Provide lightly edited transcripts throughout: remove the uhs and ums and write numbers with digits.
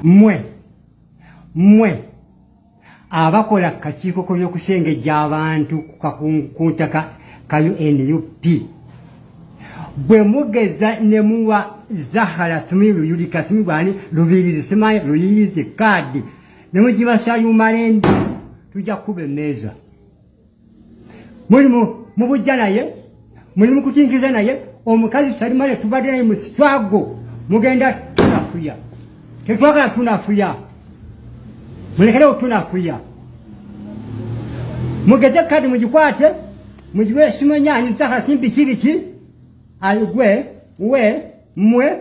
Mmwe mmwe abakola kakiiko k'ebyokusengejja abantu ku ntaka ka UNUP, bwe mugeza ne muwa Zahara simi Luyulika simi bwani Lubirizi simanyi Luyirizi kaadi ne mugibasa Yumalende, tujja kukuba emmeeza. Muli mu bujja naye muli mu kutinkiza naye omukazi Salimale tubadde naye mu struggle, mugenda tunafuya. Tetwagala tunafuya, mulekerewo tunafuya. Mugeze kadi mugikwate mugiwe simanyani Zahara simbi kibiki ayugwe we mwe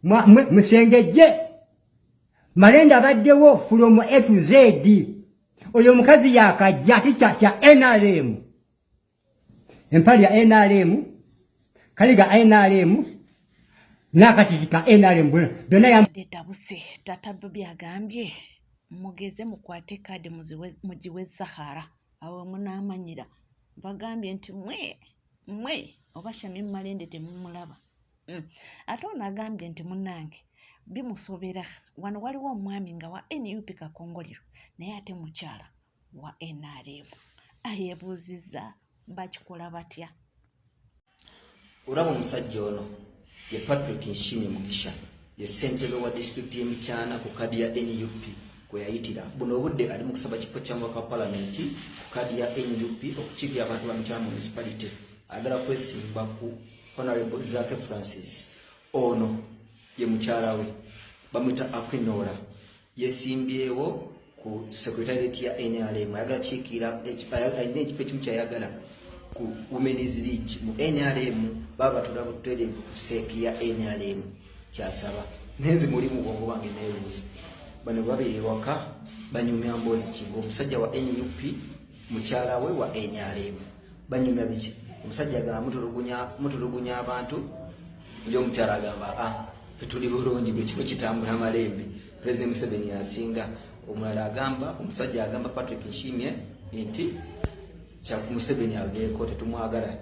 mwe musengejje. Malende abaddewo from A to Z. Oyo omukazi yakajja ate kya NRM, empali ya NRM, kaliga NRM n'akatiti ka NRM byonna. Tabuse tata Bobi agambye mugeze mukwate kaadi mugiwe Zahara, awo munaamanyira. Bagambye nti mwe mwe oba Shamim Malende temumulaba. Ate ono agambye nti munnange bimusobera. Wano waliwo omwami nga wa NUP Kakongoliro naye ate mukyala wa NRM, ayeebuuzizza bakikola batya. Olaba omusajja ono ye Patrick Nshimye Mugisha, ye ssentebe wa disitulikiti y'e Mityana ku kaadi ya NUP kwe yayitira. Buno obudde ali mu kusaba kifo kya mubaka wa palamenti ku kaadi ya NUP okukiikirira abantu ba Mityana Municipality. Ayagala kwesimba ku Honorable Zaake Francis. Ono ye mukyala we, bamuyita Aquinola, yesimbyewo ku secretariat ya NRM. Ayagala kiikirira, alina ekifo ekimu kyayagala ku Women's League mu NRM. Baba batula butereevu ku seeki ya NRM kyasaba. Nenze muli mu bwongo bwange neebuuza, bano babeera ewaka banyumya mboozi ki ng'omusajja wa NUP, mukyala we wa NRM? Banyumya biki? Omusajja agamba mutulugunya abantu, ye omukyala agamba a fe tuli bulungi, buli kimu kitambula malembe, President Museveni yasinga. Omulala agamba, omusajja agamba Patrick Nshimye nti Museveni aveeko, tetumwagala,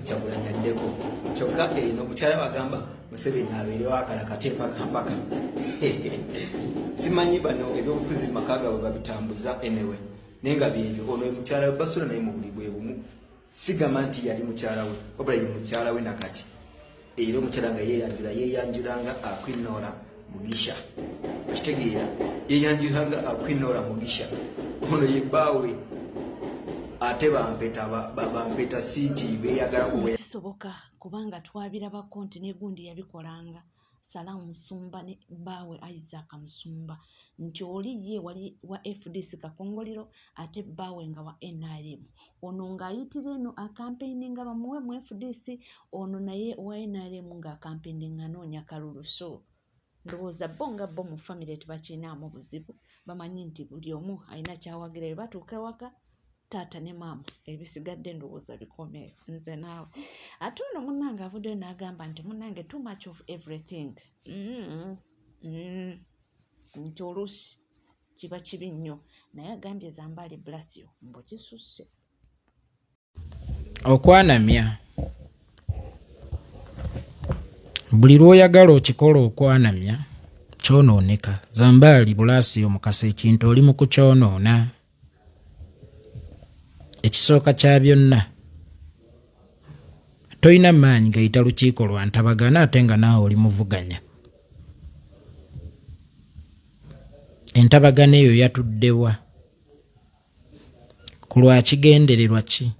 Kyagulanyi addeko. Kyokka eno omukyala bagamba Museveni abeerewo akalakate mpaka mpaka. Simanyi bano ebyobufuzi mu maka gaabwe babitambuza anyway, naye nga byebyo. Ono mukyala we basula naye mu buli bwe bumu. Sigamba nti yali mukyala we, wabula ye mukyala we nakati. Era omukyala nga yeeyanjula, yeeyanjulanga Aquinora Mugisha. Okitegeera? Yeeyanjulanga Aquinora Mugisha. Ono ye bbaawe, ate bampeta siiti beeyagala ku Kisoboka kubanga twabirabako nti negundi yabikolanga, Salamu Musumba ne bbaawe Isaac Musumba, nti oli ye wali wa FDC Kakongoliro ate bbaawe nga wa NRM. Ono ng'ayitira eno akampeininga bamuwe mu FDC, ono naye wa NRM ng'akampeininga anoonya kalulu. So ndowooza bo nga bo mu famire tebakirinaamu buzibu, bamanyi nti buli omu alina kyawagira. Bwe batuuka ewaka, taata ne maama, ebisigadde ndowooza bikome nze naawe. Ate ono munnange avuddeyo n'agamba nti munnange, too much of everything, nti oluusi kiba kibi nnyo. Naye agambye Zambaali Blasio mbu kisusse. Okwanamya buli lw'oyagala okikola, okwanamya kyonooneka. Zambaali Bulaasiyo Mukasa, ekintu oli mu kukyonoona. Ekisooka kya byonna, tolina maanyi gayita lukiiko lwa ntabagana ate nga naawe oli muvuganya. Entabagana eyo yatuddewa ku lwa kigendererwa ki?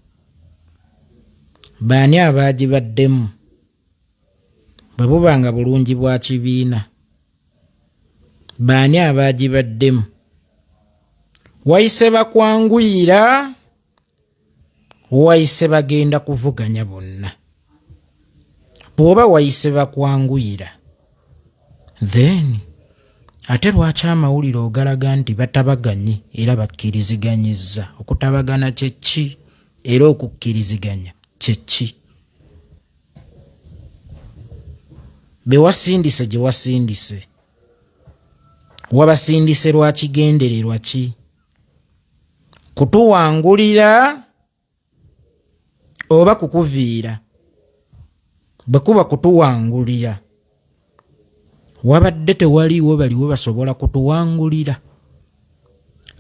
Baani abaagibaddemu? Bwe buba nga bulungi bwa kibiina, baani abaagibaddemu? Wayise bakwanguyira, wayise bagenda kuvuganya bonna. Bw'oba wayise bakwanguyira, then ate lwaki amawulire ogalaga nti batabaganye era bakkiriziganyizza? Okutabagana kye ki era okukkiriziganya kye ki? Be wasindise gye wasindise, wabasindise lwa kigendererwa ki? Kutuwangulira oba kukuviira? Bwe kuba kutuwangulira, Wabadde tewaliiwo baliwo basobola kutuwangulira.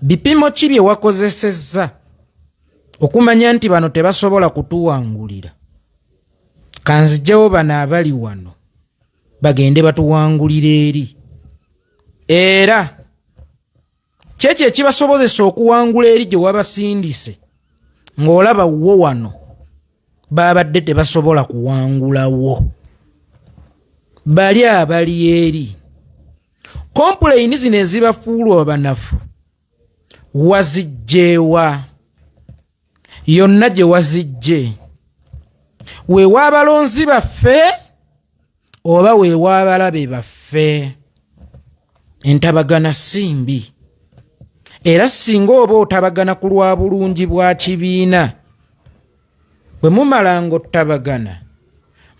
Bipimo ki bye wakozesezza okumanya nti bano tebasobola kutuwangulira? Kanzijewo bano abali wano bagende batuwangulira eri. Era kyekyo ekibasobozesa okuwangula eri gye wabasindise ng'olaba wo wano babadde tebasobola kuwangulawo. Bali abali eri kompuleyini zino ezibafuulwa abanafu wazijjeewa? Yonna gye wazijje weewa abalonzi baffe oba weewa abalabe baffe? Entabagana si mbi, era singa oba otabagana ku lwa bulungi bwa kibiina, bwe mumalanga otutabagana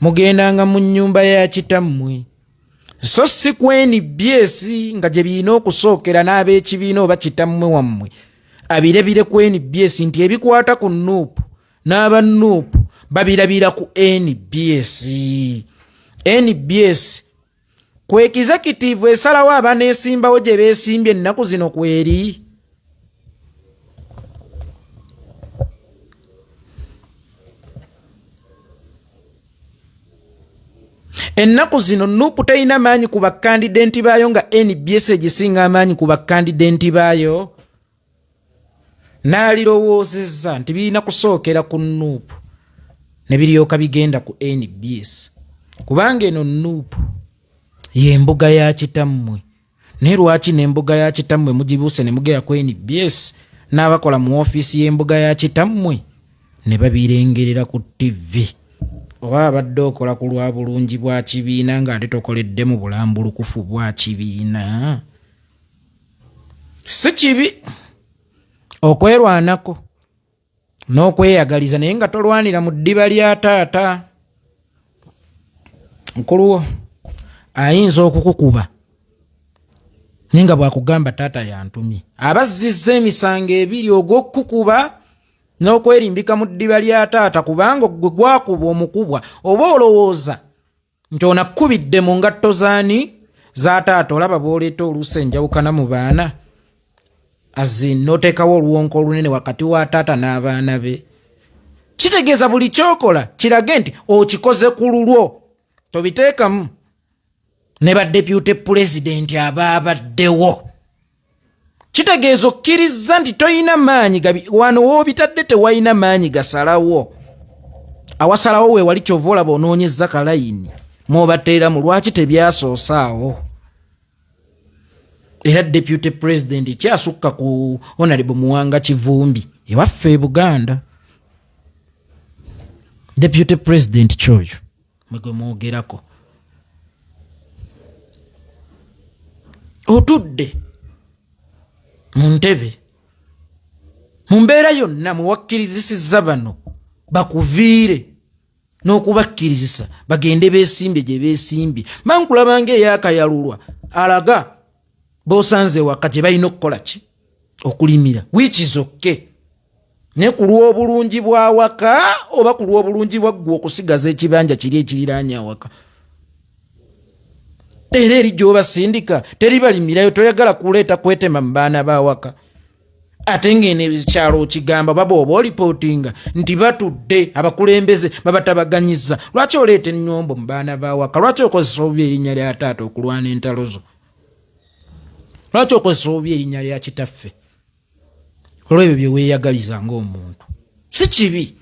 mugendanga mu nnyumba ya kitammwe, so si ku NBS nga gye birina okusookera n'ab'ekibiina oba kitammwe wammwe abirebire ku NBS nti ebikwata ku NUP n'aba NUP babirabira ku NBS. NBS ku executive esalawo abaneesimbawo gye beesimbye ennaku zino kweri. Ennaku zino NUP terina maanyi ku bakandidenti baayo nga NBS egisinga amaanyi ku bakandidenti baayo. N'alirowoozezza nti birina kusookera ku NUP ne biryoka bigenda ku NBS, kubanga eno NUP y'embuga ya kitammwe. Naye lwaki n'embuga ya kitammwe mugibuuse ne mugera ku NBS, n'abakola mu ofiisi y'embuga ya kitammwe ne babirengerera ku TV? Oba abadde okola ku lwa bulungi bwa kibiina ng'ate tokoledde mu bulambulukufu bwa kibiina? Si kibi okwerwanako n'okweyagaliza, naye nga tolwanira mu ddiba lya taata. Mukulu wo ayinza okukukuba, naye nga bw'akugamba taata yantumye, abazzizza emisango ebiri, ogw'okukukuba n'okwerimbika mu ddiba lya taata, kubanga gwe gwakuba omukubwa oba olowooza nti ono akkubidde mu ngatto zaani? Za taata. Olaba bw'oleeta oluusi enjawukana mu baana, azi n'oteekawo oluwonko olunene wakati wa taata n'abaana be. Kitegeeza buli kyokola kirage nti okikoze ku lulwo, tobiteekamu ne ba deputy president abaabaddewo. Kitegeeza okkirizza nti toyina maanyi gabi wano woobitadde, tewalina maanyi gasalawo. Awasalawo weewali, kyova olaba onoonyezza kalayini mwobateeramu. Lwaki tebyasoose awo? Era deputy president kyasukka ku Honorable Muwanga Kivumbi ewaffe e Buganda. Deputy president kyoyo mwe gwe mwogerako, otudde mu ntebe mu mbeera yonna muwakkirizisizza bano bakuviire n'okubakkirizisa bagende beesimbye gye beesimbye. Mankulaba ng'eyakayalulwa alaga bosanze waka gye balina okukola ki? Okulimira, which is okay, naye ku lw'obulungi bw'awaka oba ku lw'obulungi bwa ggwe okusigaza ekibanja kiri ekiriraanye awaka, era eri gy'obasindika teribalimirayo. Toyagala kuleeta kwetema mu baana b'awaka, ate ng'eno ekyalo okigamba baba oba olipootinga nti batudde abakulembeze babatabaganyiza. Lwaki oleeta ennyombo mu baana b'awaka? Lwaki okozesa obubi erinnya lya taata okulwana entalo zo? Lwaki okozesa obubi erinnya lya kitaffe olw'ebyo bye weeyagaliza ng'omuntu? Si kibi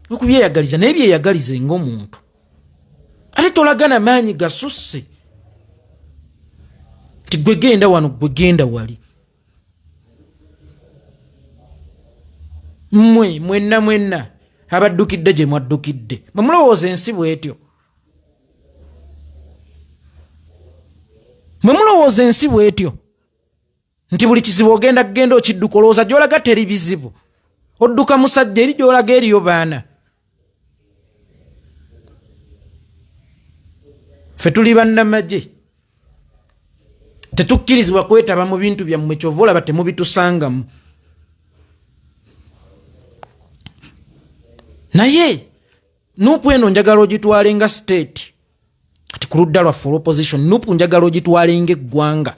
okubyeyagaliza, naye byeyagalize ng'omuntu, ate tolagana maanyi gasusse nti gwe genda wano, gwe genda wali. Mmwe mwenna mwenna abaddukidde gye mwaddukidde, mwe mulowooza ensi bw'etyo? Mwe mulowooza ensi bw'etyo nti buli kizibu ogenda kugenda okidduka? Olowooza gy'olaga teri bizibu? Odduka musajja, eri gy'olaga eriyo baana. Ffe tuli bannamagye, tetukkirizibwa kwetaba mu bintu byammwe, kyova olaba temubitusangamu. Naye nuupu eno njagala ogitwale nga state. Kati Kati ku ludda lwaffe olwopposition, Nupu njagala ogitwale ng'eggwanga,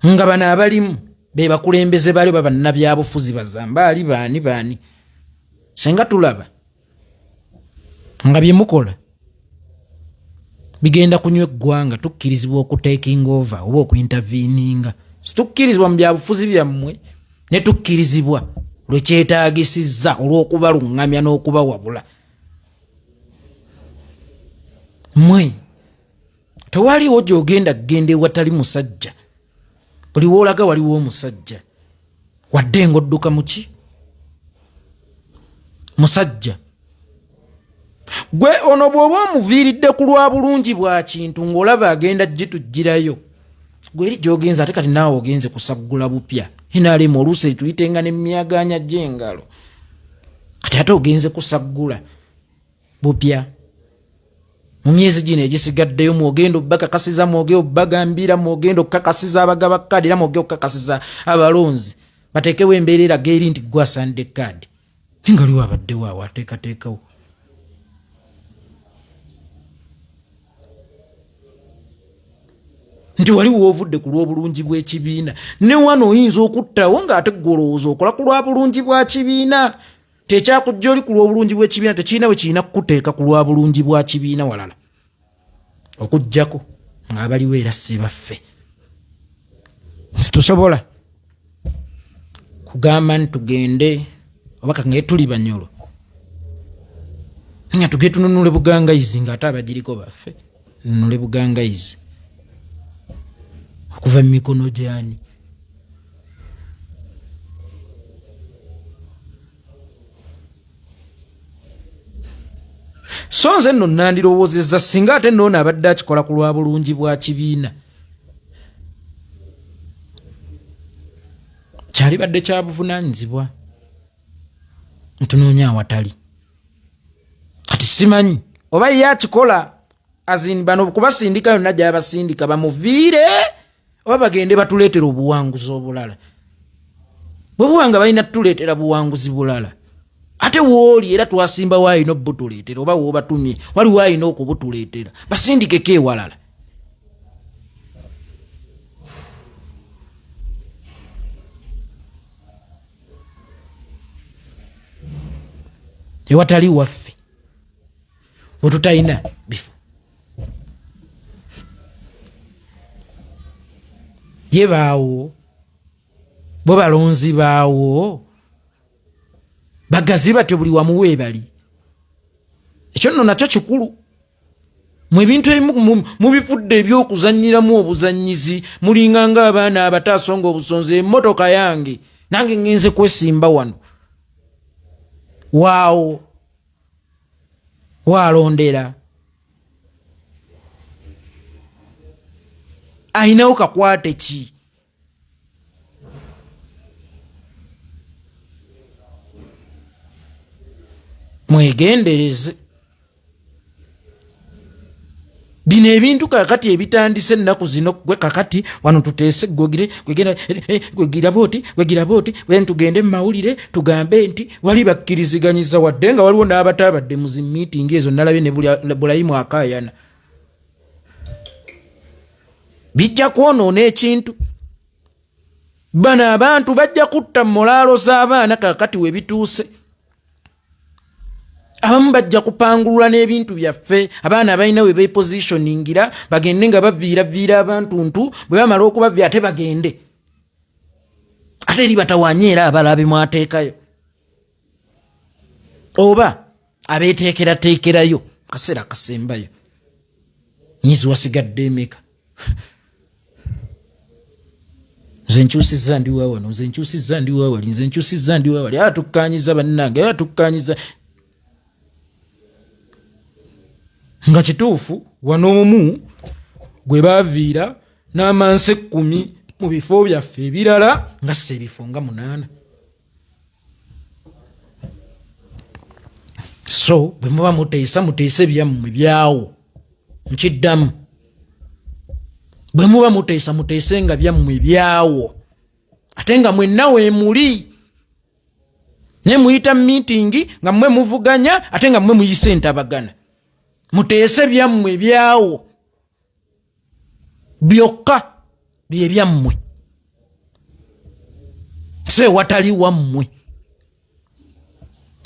nga bano abalimu be bakulembeze bali oba bannabyabufuzi bazambaali baani baani. Senga tulaba nga bye mukola bigenda kunywa eggwanga, tukkirizibwa okutaking over oba okuinterveninga. Situkkirizibwa mu byabufuzi byammwe, ne tukkirizibwa lwe kyetaagisizza olw'okubaluŋŋamya n'okubawabula. Mwe tewaliwo gy'ogenda kugenda ewatali musajja, buli woolaga waliwo omusajja, wadde ng'odduka muki musajja. Gwe ono bw'oba omuviiridde ku lwa bulungi bwa kintu ng'olaba agenda gitugirayo, gwe eri gy'ogenze, ate kati naawe ogenze kusaggula bupya. Nrm oluusi etuyitenga n'emyagaanya gy'engalo, kati ate ogenze kusaggula bupya mu myezi gino egisigaddeyo. Mwogenda obakakasiza, mwoge obagambira, mwogenda okukakasiza abagaba kaadi, era mwoge okukakasiza abalonzi bateekewo embeera eraga eri nti gwe asaanidde kaadi, naye nga waliwo abaddewo awo ateekateekawo. Nti wali woovudde ku lw'obulungi bw'ekibiina, ne wano oyinza okuttawo ng'ate ggwe olowooza okola ku lwa bulungi bwa kibiina. Tekyakujja oli ku lw'obulungi bw'ekibiina, tekirina we kirina kukuteeka ku lwa bulungi bwa kibiina walala okuggyako ng'abaliwo era si baffe. Situsobola kugamba nti tugende oba kangaye tuli banyolo nga tuge tununule bugangayizi ng'ate abagiriko baffe. Nunule bugangayizi okuva mu mikono gyani? So nze nno nandirowoozezza singa ate noono abadde akikola ku lwa bulungi bwa kibiina, kyalibadde kya buvunaanyizibwa ntunoonya awatali. Kati simanyi oba ye akikola azin bano kubasindika yonna gyabasindika bamuviire, oba bagende batuleetera obuwanguzi obulala. Bwe buba nga balina tutuleetera buwanguzi bulala, ate wooli era twasimba waalina obutuleetera, oba woobatumye waliwo alina okubutuleetera, basindikeko ewalala. Ewatali waffe wetutalina bifo ye baawo, bo balonzi baawo bagazi batyo buli wamu weebali. Ekyo nno nakyo kikulu. Mu ebintu ebimu mubifudde eby'okuzannyiramu obuzannyizi, mulinga ng'abaana abato asonga obusonzi, emmotoka yange nange ngenze kwesimba wano waawo waalondera ayinawo kakwate ki? Mwegendereze bino ebintu kakati ebitandise ennaku zino. Gwe kakati wano tuteese gwegire gwegenda gwegira booti gwegira booti then tugende mu mawulire tugambe nti wali bakkiriziganyiza, wadde nga waliwo n'abataabadde mu zi miitingi ezo. Nalabye ne Bulayimu akaayana. Bijja kwonoona ekintu. Bano abantu bajja kutta molaalo z'abaana. Kakati we bituuse, abamu bajja kupangulula n'ebintu byaffe. Abaana abalina we bepositioningira bagende nga baviiraviira abantu ntu bwe bamala okubavira ate bagende ate eri batawanye, era abalala bemwateekayo oba abeteekerateekerayo kaseera akasembayo. Nyizi wasigadde emeka? Nze nkyusizza ndi wa wano, nze nkyusizza ndi wa wali, nze nkyusizza ndi wa wali. Atukkanyiza bannange, atukkanyiza nga kituufu. Wano omu gwe baaviira n'amansa 10 mu bifo byaffe ebirala nga ssa ebifo nga 8. So bwe muba muteesa, muteese byammwe byawo. Nkiddamu, bwe muba muteesa, muteese nga byammwe byawo, ate nga mwenna weemuli, naye muyita miitingi nga mmwe muvuganya, ate nga mmwe muyise entabagana. Muteese byammwe byawo byokka bye byammwe, si ewatali wammwe,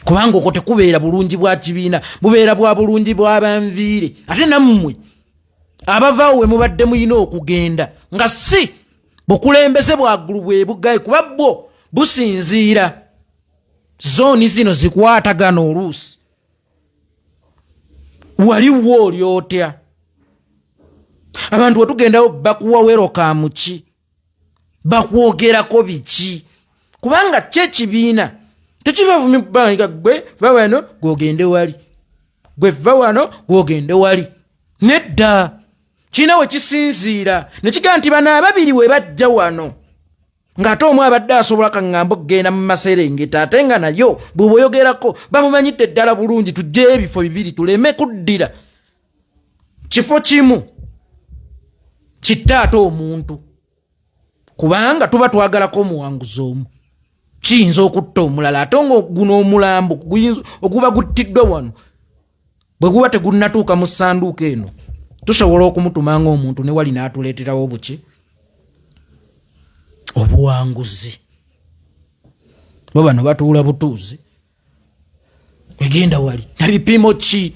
kubanga okwo tekubeera bulungi bwa kibiina, bubeera bwa bulungi bw'abanviire. Ate nammwe abavaawo we mubadde muyina okugenda nga si bukulembeze bwaggulu bwe bugaye, kuba bwo businziira zooni zino zikwatagana. Oluusi waliwo oli otya abantu wetugendawo bakuwa welcome ki, bakwogerako biki? Kubanga ki ekibiina tekiva vumibanga gwe va wano gwogende wali, gwe va wano gwogende wali. Nedda, kirina we kisinziira nekigamba nti bano ababiri we bajja wano ng'ate omu abadde asobola kaŋŋamba okugenda mu maserengeta, ate nga nayo bw'oba oyogerako bamumanyidde ddala bulungi. Tujjeyo ebifo bibiri tuleme kuddira kifo kimu kitte ate omuntu, kubanga tuba twagalako omuwanguzi omu, kiyinza okutta omulala. Ate nga guno omulambo oguba guttiddwa wano bwe guba tegunnatuuka mu ssanduuko eno, tusobola okumutuma ng'omuntu ne wali n'atuleeterawo buki obuwanguzi. Bo bano batuula butuuzi, egenda wali na bipimo ki?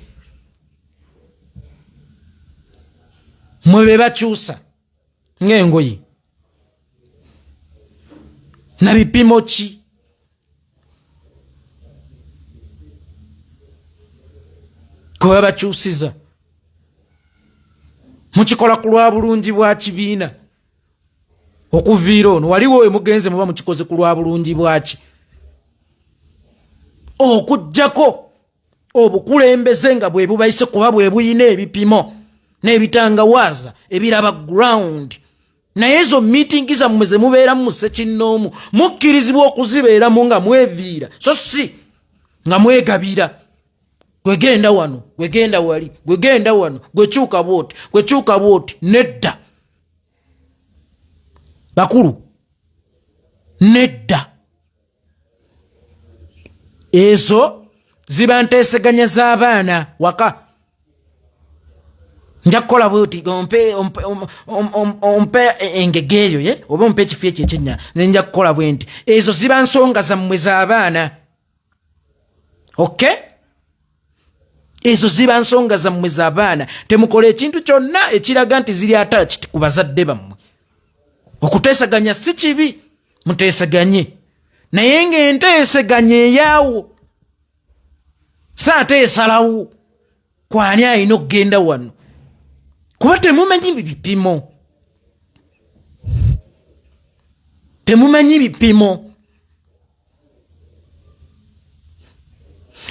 Mwe be bakyusa ng'engoye na bipimo ki? Kwe babakyusiza mukikola ku lwa bulungi bwa kibiina. Okuviira ono waliwo we mugenze muba mukikoze ku lwa bulungi bwaki, okugyako obukulembeze nga bwe bubayise, kuba bwe buyina ebipimo n'ebitangawaaza ebiraba ground. Naye ezo miitingi zammwe ze mubeeramu mu ssekinnoomu mukkirizibwa okuzibeeramu nga mweviira, so si nga mwegabira. Gwegenda wano, gwegenda wali, gwegenda wano, gwekyuka bwoti, gwekyuka bwoti. Nedda bakulu, nedda. Ezo ziba nteeseganya z'abaana waka. Nja kukola bwoti, ompe engege eyo ye oba ompe ekifo ekyo ekyenya, nja kukola bwe nti. Ezo ziba nsonga zammwe z'abaana, okay? Ezo ziba nsonga zammwe z'abaana. Temukola ekintu kyonna ekiraga nti ziri attached ku bazadde bammwe. Okuteesaganya si kibi, muteesaganye, naye ng'enteeseganya eyaawo saate esalawo kwani alina okugenda wano, kuba temumanyi bipimo, temumanyi bipimo.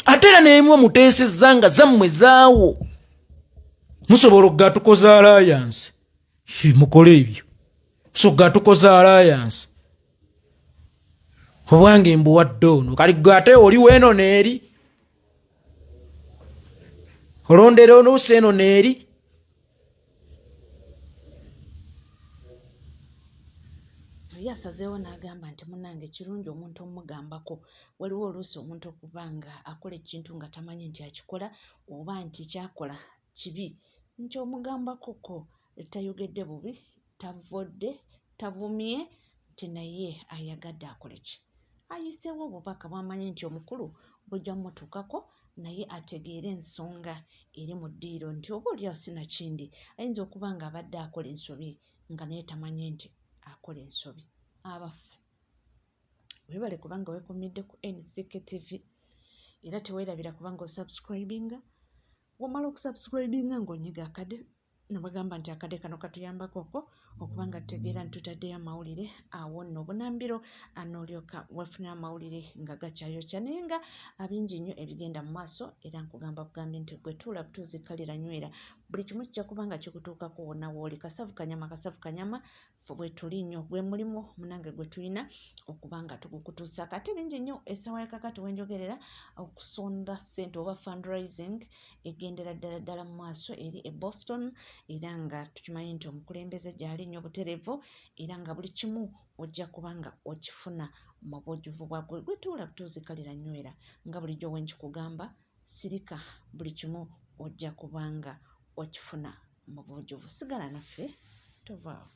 Ate era nemwe muteesezza nga zammwe zaawo, musobola okuga tukoze alliance, mukole ebyo. So ga tukoze alliance, obwange mbuwadde ono, kali gwe ate oli weeno neeri olondera onuusi eno neeri. Ye asazeewo n'agamba nti munnange kirungi omuntu omugambako. Waliwo oluusi omuntu okuba nga akola ekintu nga tamanyi nti akikola oba nti kyakola kibi, nti omugambako ko tayogedde bubi, tavodde, tavumye, nti naye ayagadde akole ki, ayiseewo obubaka bw'amanyi nti omukulu bujja mumutuukako, naye ategeere ensonga eri mu ddiiro, nti oba oli awo sinakindi ayinza okuba nga abadde akola ensobi nga naye tamanyi nti akola ensobi. Abaffe, webale kubanga wekumidde ku NCK TV, era teweerabira kubanga osubscribinga. Wamala okusubscribinga ng'onyiga akade, nabagamba nti akade kano katuyambako ko okuba nga tutegeera nti tutaddeyo amawulire. Awo nno obunambiro anoolyoka wafuna amawulire nga gakyayokya, naye nga abingi nnyo ebigenda mu maaso. Era nkugamba kugambye nti gwe tuula butuuzi, kalira nywera, buli kimu kijja kuba nga kikutuukako wonna wooli. Kasavu kanyama, kasavu kanyama, ffe bwe tuli nnyo, gwe mulimu munange gwe tulina okuba nga tugukutuusaako. Ate bingi nnyo essaawa ya kakati wenjogerera, okusonda ssente oba fundraising egendera ddala ddala mu maaso eri e Boston, era nga tukimanyi nti omukulembeze gyali nnyo butereevu, era nga buli kimu ojja kuba nga okifuna mu bujjuvu bwagwe. Gwe tuula butuuzi, kalira nywera, nga bulijjo wenkikugamba, sirika, buli kimu. Ojja kubanga okifuna mu bujjuvu. Sigala naffe, tovaawo.